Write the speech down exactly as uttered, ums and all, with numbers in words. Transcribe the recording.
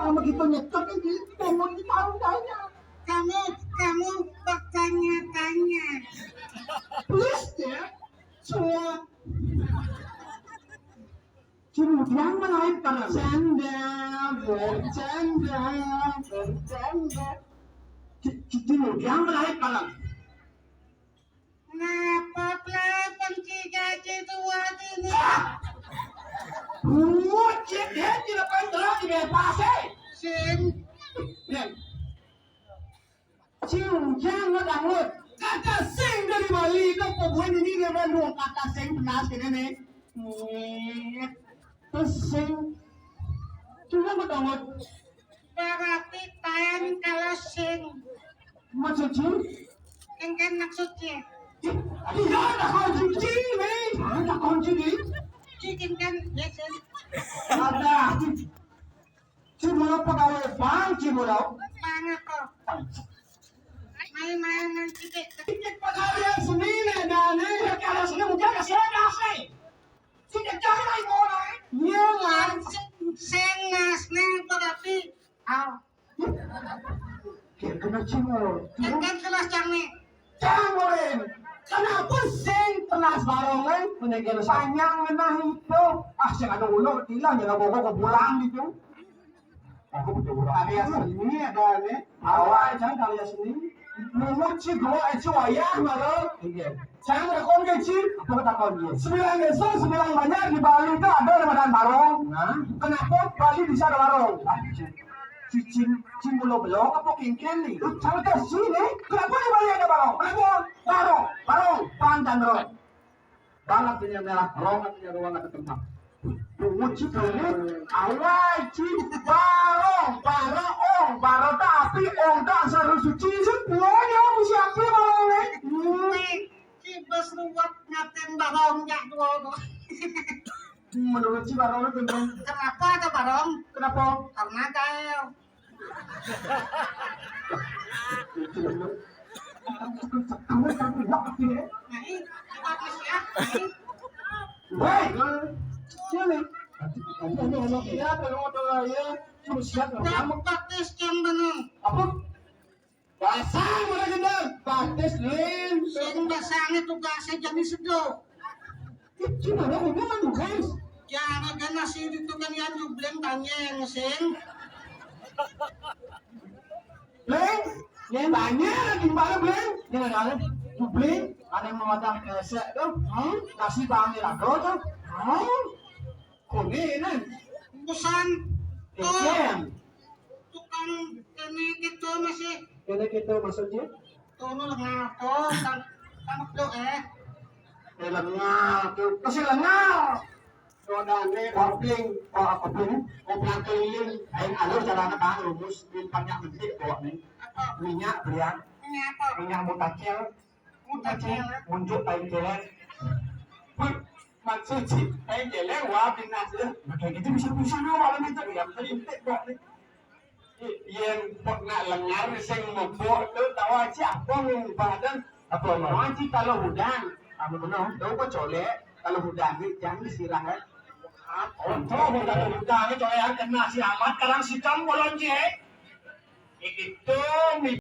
Kamu gitu nyetok ini, kamu ini tahu tanya. Kamu, kamu bertanya-tanya. Please ya, semua. Cuma yang menaik para canda, bercanda, bercanda. Cuma yang menaik para. Napa play penci gaji dua dini? Bucin, dia tidak pengen terus dibebasi. Sing. Nih. Cium, jangan dangdut. Kata sing dari Bali itu pokoknya ini dia bilang dua kata sing penas kene nih. Nih. Terus sing. Cuma dangdut. Berarti pen kalau sing. Maksudnya? Engken maksudnya. Iya, ada kunci nih. Ada kunci nih. Cikin kan, ya sing. Ada. Cuma pegawai bank, cuma. Bank apa? Main-main main cikin. Cikin pegawai seni nih, dan nih, kalau seni mungkin kasih kasih. Cikin jangan main bola. Iya, kan? Sing, sing, nas, nih, berarti. Aw. Kena cingol. Engken jelas cang nih. Cang, Morin. Kenapa sing penas barong, eh? Menegel panjang ngenah itu. Ah, sing ada ulo, tilah, nyala boko ke bulan gitu. Aku butuh bulan. Karya seni ada nih. Awal, cang, karya seni. Mulut si gua, eh, si wayah, malah. Iya. Cang, ada kon kecil. Apa kata kon dia? Sembilan desa, sembilan banjar di Bali itu ada Ramadan barong. Nah. Kenapa Bali bisa ada barong? Ah, cicing, cing belum belok apa kingken nih? Lu cang ke sini. Kenapa di Bali ada barong? Kenapa? Barong, barong, pantang rong. Barong artinya merah, rong artinya ruang atau tempat. Bungut sih kamu, awai sih, barong, barong, ong, barong tapi ong tak seru suci. Semuanya mesti apa barong nih? Wih, kibas ruwet ngaten barong nyak dua. Menurut si barong itu, kenapa ada barong? Kenapa? Karena gael. Kamu kan enak sih ya. Nah, ini, kita siap, ini. Woi, sini. Tadi, tadi ada anak ya, kalau ada ya, suruh siap, kamu. Dapat tes yang benar. Apa? Basang mana gendang? Batis lin. Sing basangnya tugasnya jadi sedo. Cuma ada hubungan tugas. Jangan kan nasi itu kan yang jubling tanya yang sing. Bling, yang tanya lagi mana Bling? Yang ada jubling, ada yang mau makan kresek tuh. Hmm? Nasi bangil ada tuh. Hmm? Kuning kan? Busan. Tukang ini gitu masih. Ini gitu maksudnya? Tuh, nu lengal tuh, tang-, tangkep tuh, eh. Eh, lengal tuh. Kasih lengal. Rodane kopling, oh, kopling, kopling keliling. Aing alur carana bang rumus, di banyak bentuk kok nih. Apa? Minyak berian. Minyak apa? Minyak mutakel. Mutakel. Muncul tai kelek. Wih, maksud si tai kelek, wah, pindah sih. Nah, kayak gitu bisa-bisa, nah, malam itu, ya, bisa intik, kok, nih. Yen pok nak lengar sing mupuk tu tawa aja apa ngubah dan apa mau aja kalau hudan. Apa benar? Tahu kok colek kalau hudan ni jangan disirah kan. Oh, tahu kalau hudan ni colek kena si amat karang sikam bolon je. Itu